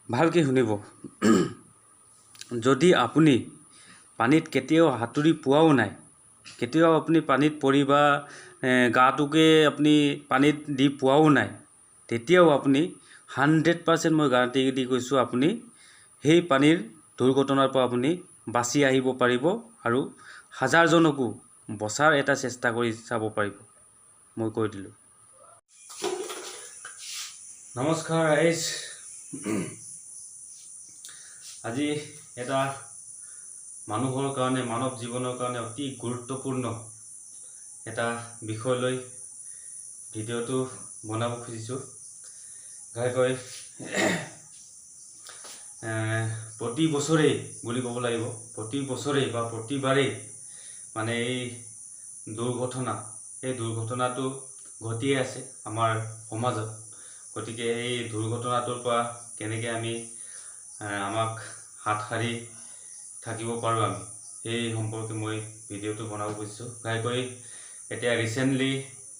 ভালকৈ শুনিব। যদি আপুনি পানীত কেতিয়াও সাঁতুৰি পোৱাও নাই, কেতিয়াও আপুনি পানীত পৰি বা গাটোকে আপুনি পানীত দি পোৱাও নাই, তেতিয়াও আপুনি 100% মই গাৰাণ্টি দি কৈছোঁ, আপুনি সেই পানীৰ দুৰ্ঘটনাৰ পৰা আপুনি বাচি আহিব পাৰিব আৰু হাজাৰজনকো বচাৰ এটা চেষ্টা কৰি চাব পাৰিব, মই কৈ দিলোঁ। নমস্কাৰ ৰাইজ। আজি এটা মানুহৰ কাৰণে, মানৱ জীৱনৰ কাৰণে অতি গুৰুত্বপূৰ্ণ এটা বিষয় লৈ ভিডিঅ'টো বনাব খুজিছোঁ। ঘাইকৈ প্ৰতি বছৰেই বুলি ক'ব লাগিব, প্ৰতি বছৰেই বা প্ৰতিবাৰেই মানে এই দুৰ্ঘটনা, এই দুৰ্ঘটনাটো ঘটিয়ে আছে আমাৰ সমাজত। গতিকে এই দুৰ্ঘটনাটোৰ পৰা কেনেকৈ আমি আমাক হাত সাৰি থাকিব পাৰোঁ, আমি সেই সম্পৰ্কে মই ভিডিঅ'টো বনাব খুজিছোঁ। ঘাইকৈ এতিয়া ৰিচেণ্টলি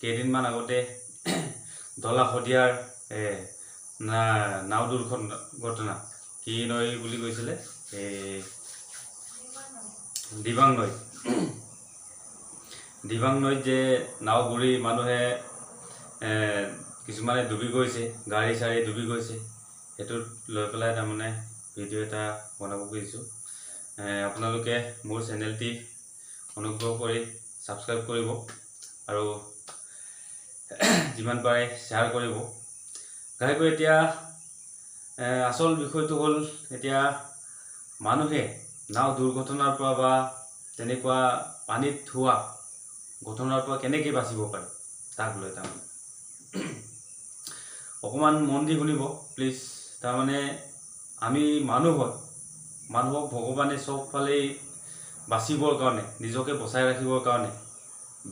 কেইদিনমান আগতে ধলা শদিয়াৰ নাও দুৰ্ঘটনা, কি নৈ বুলি কৈছিলে, এই দিবাং নৈ। দিবাং নৈত যে নাও বুৰি মানুহে কিছুমানে ডুবি গৈছে, গাড়ী চাড়ী ডুবি গৈছে, সেইটোত লৈ পেলাই তাৰমানে ভিডিঅ' এটা বনাব খুজিছোঁ। আপোনালোকে মোৰ চেনেলটি অনুগ্ৰহ কৰি ছাবস্ক্ৰাইব কৰিব আৰু যিমান পাৰে শ্বেয়াৰ কৰিব। ঘাইকৈ এতিয়া আচল বিষয়টো হ'ল, এতিয়া মানুহে নাও দুৰ্ঘটনাৰ পৰা বা তেনেকুৱা পানীত হোৱা ঘটনাৰ পৰা কেনেকৈ বাচিব পাৰে, তাক লৈ তাৰমানে অকণমান মন দি শুনিব প্লিজ। তাৰমানে আমি মানুহ হয়, মানুহক ভগৱানে চবফালেই বাচিবৰ কাৰণে, নিজকে বচাই ৰাখিবৰ কাৰণে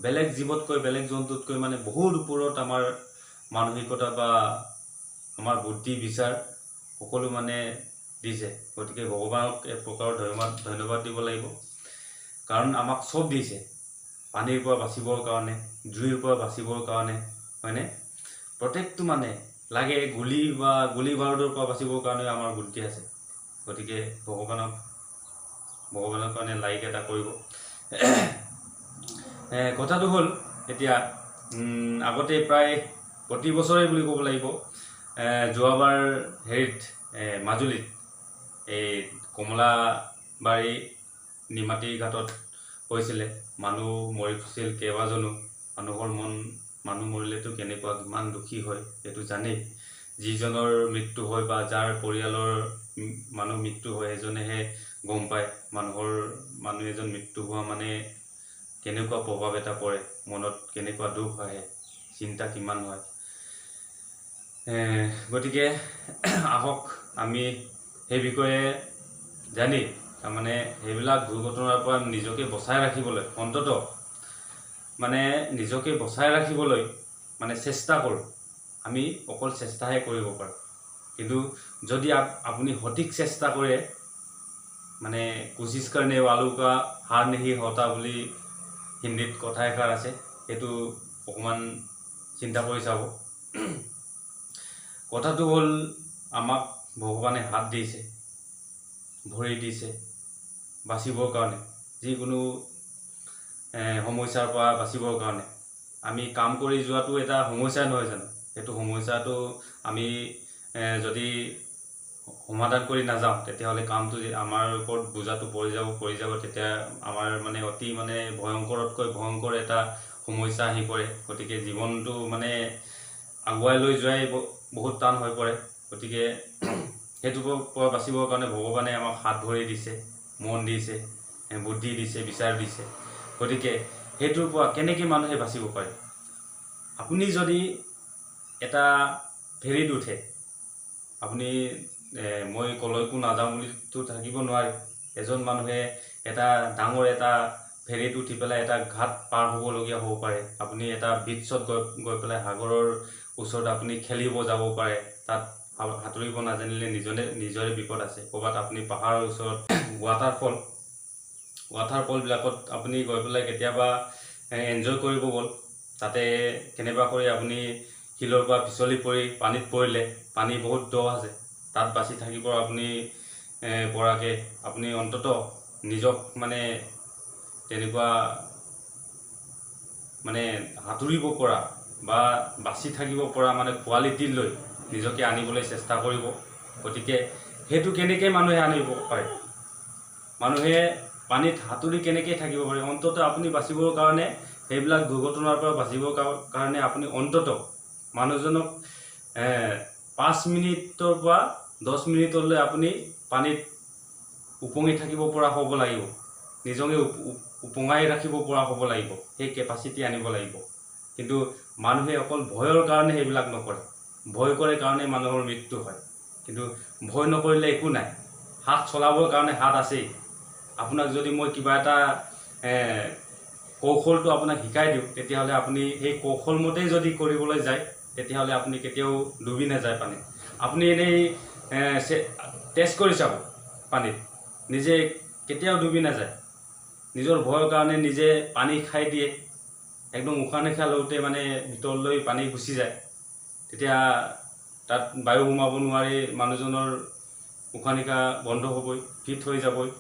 বেলেগ জীৱতকৈ, বেলেগ জন্তুতকৈ মানে বহুত ওপৰত আমাৰ মানসিকতা বা আমাৰ বুদ্ধি বিচাৰ সকলো মানে দিছে। গতিকে ভগৱানক এক প্ৰকাৰৰ ধন্যবাদ ধন্যবাদ দিব লাগিব, কাৰণ আমাক চব দিছে, পানীৰ পৰা বাচিবৰ কাৰণে, জুইৰ পৰা বাচিবৰ কাৰণে, হয়নে? প্ৰত্যেকটো মানে লাগে গুলি বা গুলি বাৰুদৰ পৰা বাচিবৰ কাৰণে আমাৰ বুদ্ধি আছে। গতিকে ভগৱানৰ কাৰণে লাইক এটা কৰিব। কথাটো হ'ল, এতিয়া আগতে প্ৰায় প্ৰতি বছৰে বুলি ক'ব লাগিব, যোৱাবাৰ হেৰিত মাজুলীত এই কমলাবাৰী নিমাতী ঘাটত হৈছিলে, মানুহ মৰিছিল কেইবাজনো। মানুহৰ মন, মানুহ মৰিলেতো কেনেকুৱা, কিমান দুখী হয় সেইটো জানেই। যিজনৰ মৃত্যু হয় বা যাৰ পৰিয়ালৰ মানুহ মৃত্যু হয়, সেইজনেহে গম পায় মানুহ এজন মৃত্যু হোৱা মানে কেনেকুৱা প্ৰভাৱ এটা পৰে মনত, কেনেকুৱা দুখ আহে, চিন্তা কিমান হয়। গতিকে আহক, আমি সেই বিষয়ে জানি তাৰমানে সেইবিলাক দুৰ্ঘটনাৰ পৰা নিজকে বচাই ৰাখিবলৈ, অন্ততঃ মানে নিজকে বচাই ৰাখিবলৈ মানে চেষ্টা কৰোঁ। আমি অকল চেষ্টাহে কৰিব পাৰোঁ, কিন্তু যদি আপুনি সঠিক চেষ্টা কৰে, মানে "कोशिश करने वालों का हार नहीं होता" বুলি হিন্দীত কথা এষাৰ আছে, সেইটো অকণমান চিন্তা কৰি চাব। কথাটো হ'ল, আমাক ভগৱানে হাত দিছে, ভৰি দিছে বাচিবৰ কাৰণে, যিকোনো সমস্যাৰ পৰা বাচিবৰ কাৰণে। আমি কাম কৰি যোৱাটো এটা সমস্যা নহয় জানো? সেইটো সমস্যাটো আমি যদি সমাধান কৰি নাযাওঁ, তেতিয়াহ'লে কামটো যে আমাৰ ওপৰত বোজাটো পৰি যাব, পৰি যাব। তেতিয়া আমাৰ মানে অতি মানে ভয়ংকৰতকৈ ভয়ংকৰ এটা সমস্যা আহি পৰে। গতিকে জীৱনটো মানে আগুৱাই লৈ যোৱাই বহুত টান হৈ পৰে। গতিকে সেইটোৰ পৰা বাচিবৰ কাৰণে ভগৱানে আমাক হাত ভৰি দিছে, মন দিছে, বুদ্ধি দিছে, বিচাৰ দিছে। গতিকে সেইটোৰ পৰা কেনেকৈ মানুহে বাচিব পাৰে? আপুনি যদি এটা ফেৰীত উঠে, আপুনি মই কলৈকো নাযাওঁ বুলিতো থাকিব নোৱাৰে। এজন মানুহে এটা ডাঙৰ এটা ফেৰীত উঠি পেলাই এটা ঘাট পাৰ হ'বলগীয়া হ'ব পাৰে। আপুনি এটা বিচত গৈ গৈ পেলাই সাগৰৰ ওচৰত আপুনি খেলিব যাব পাৰে। তাত সাঁতুৰিব নাজানিলে নিজৰে বিপদ আছে। ক'ৰবাত আপুনি পাহাৰৰ ওচৰত ৱাটাৰফলবিলাকত আপুনি গৈ পেলাই কেতিয়াবা এনজয় কৰিব গ'ল, তাতে কেনেবা কৰি আপুনি শিলৰ পৰা পিছলি পৰি পানীত পৰিলে, পানী বহুত দ আছে। তাত বাচি থাকিব আপুনি পৰাকৈ আপুনি অন্ততঃ নিজক মানে তেনেকুৱা মানে সাঁতুৰিব পৰা বা বাচি থাকিব পৰা মানে কোৱালিটি লৈ নিজকে আনিবলৈ চেষ্টা কৰিব। গতিকে সেইটো কেনেকৈ মানুহে আনিব পাৰে, মানুহে পানীত সাঁতুৰি কেনেকৈ থাকিব পাৰে? অন্ততঃ আপুনি বাচিবৰ কাৰণে, সেইবিলাক দুৰ্ঘটনাৰ পৰা বাচিবৰ কাৰণে আপুনি অন্ততঃ মানুহজনক 5 মিনিটৰ পৰা 10 মিনিটলৈ আপুনি পানীত উপঙি থাকিব পৰা হ'ব লাগিব, নিজকে উপঙাই ৰাখিব পৰা হ'ব লাগিব, সেই কেপাচিটি আনিব লাগিব। কিন্তু মানুহে অকল ভয়ৰ কাৰণে সেইবিলাক নকৰে, ভয় কৰে কাৰণে মানুহৰ মৃত্যু হয়। কিন্তু ভয় নকৰিলে একো নাই, হাত চলাবৰ কাৰণে হাত আছেই। আপোনাক যদি মই কিবা এটা কৌশলটো আপোনাক শিকাই দিওঁ, তেতিয়াহ'লে আপুনি সেই কৌশল মতেই যদি কৰিবলৈ যায়, তেতিয়াহ'লে আপুনি কেতিয়াও ডুবি নাযায় পানীত। আপুনি এনেই টেষ্ট কৰি চাব, পানীত নিজে কেতিয়াও ডুবি নাযায়। নিজৰ ভয়ৰ কাৰণে নিজে পানী খাই দিয়ে, একদম উশাহ নিশাহ লওঁতে মানে ভিতৰলৈ পানী গুচি যায়, তেতিয়া তাত বায়ু সোমাব নোৱাৰি, মানুহজনৰ উশাহ নিশাহ বন্ধ হ'বই, ফিট হৈ যাবই।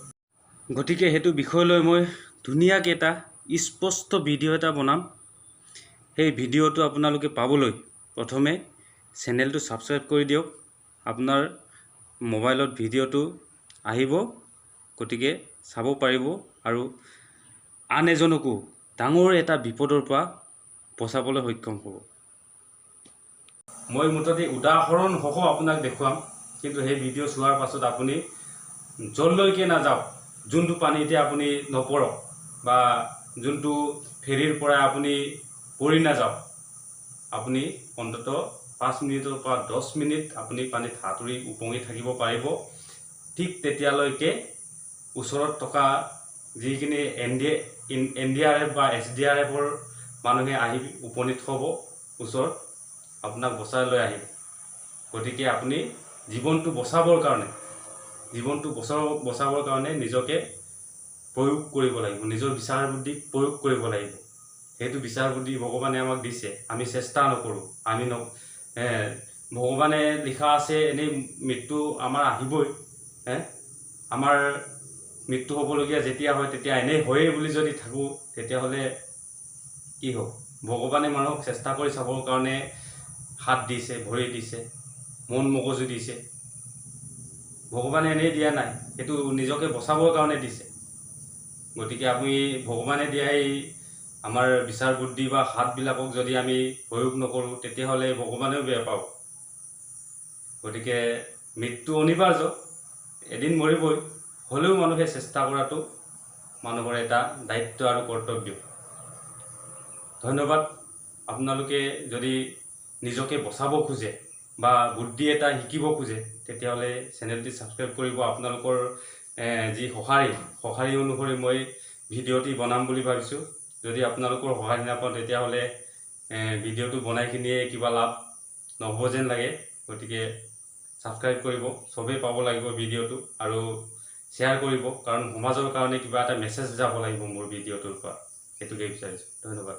গতিকে সেইটো বিষয় লৈ মই ধুনীয়াকৈ এটা স্পষ্ট ভিডিঅ' এটা বনাম। সেই ভিডিঅ'টো আপোনালোকে পাবলৈ প্ৰথমে চেনেলটো ছাবস্ক্ৰাইব কৰি দিয়ক। আপোনাৰ মোবাইলত ভিডিঅ'টো আহিব, গতিকে চাব পাৰিব আৰু আন এজনকো ডাঙৰ এটা বিপদৰ পৰা বচাবলৈ সক্ষম হ'ব। মই মুঠতে উদাহৰণসহ আপোনাক দেখুৱাম। কিন্তু সেই ভিডিঅ' চোৱাৰ পাছত আপুনি য'লৈকে নাযাওক, যোনটো পানীতে আপুনি নপৰক বা যোনটো ফেৰীৰ পৰা আপুনি পৰি নাযাওক, আপুনি অন্ততঃ 5 মিনিটৰ পৰা 10 মিনিট আপুনি পানীত সাঁতুৰি উপঙি থাকিব পাৰিব। ঠিক তেতিয়ালৈকে ওচৰত থকা যিখিনি এন ডি আৰ এফ বা এছ ডি আৰ এফৰ মানুহে আহি উপনীত হ'ব ওচৰত, আপোনাক বচাই লৈ আহিব। গতিকে আপুনি জীৱনটো বচাবৰ কাৰণে নিজকে প্ৰয়োগ কৰিব লাগিব, নিজৰ বিচাৰ বুদ্ধিক প্ৰয়োগ কৰিব লাগিব। সেইটো বিচাৰ বুদ্ধি ভগৱানে আমাক দিছে, আমি চেষ্টা নকৰোঁ। আমি ন ভগৱানে লিখা আছে, এনেই মৃত্যু আমাৰ আহিবই। আমাৰ মৃত্যু হ'বলগীয়া যেতিয়া হয় তেতিয়া এনেই হয়েই বুলি যদি থাকোঁ, তেতিয়াহ'লে কি হ'ব? ভগৱানে মানুহক চেষ্টা কৰি চাবৰ কাৰণে হাত দিছে, ভৰি দিছে, মন মগজু দিছে। ভগৱানে এনেই দিয়া নাই, সেইটো নিজকে বচাবৰ কাৰণে দিছে। গতিকে আমি ভগৱানে দিয়া এই আমাৰ বিচাৰ বুদ্ধি বা হাতবিলাকক যদি আমি প্ৰয়োগ নকৰোঁ, তেতিয়াহ'লে ভগৱানেও বেয়া পাব। গতিকে মৃত্যু অনিবাৰ্য, এদিন মৰিবই, হ'লেও মানুহে চেষ্টা কৰাটো মানুহৰ এটা দায়িত্ব আৰু কৰ্তব্য। ধন্যবাদ। আপোনালোকে যদি নিজকে বচাব খোজে বা বুদ্ধি এটা শিকিব খোজে, তেতিয়াহ'লে চেনেলটি ছাবস্ক্ৰাইব কৰিব। আপোনালোকৰ যি সঁহাৰি, সঁহাৰি অনুসৰি মই ভিডিঅ'টি বনাম বুলি ভাবিছোঁ। যদি আপোনালোকৰ সঁহাৰি নাপাওঁ, তেতিয়াহ'লে ভিডিঅ'টো বনাই কিনিয়ে কিবা লাভ নহ'ব যেন লাগে। গতিকে ছাবস্ক্ৰাইব কৰিব, চবেই পাব লাগিব ভিডিঅ'টো আৰু শ্বেয়াৰ কৰিব, কাৰণ সমাজৰ কাৰণে কিবা এটা মেছেজ যাব লাগিব মোৰ ভিডিঅ'টোৰ পৰা, সেইটোকে বিচাৰিছোঁ। ধন্যবাদ।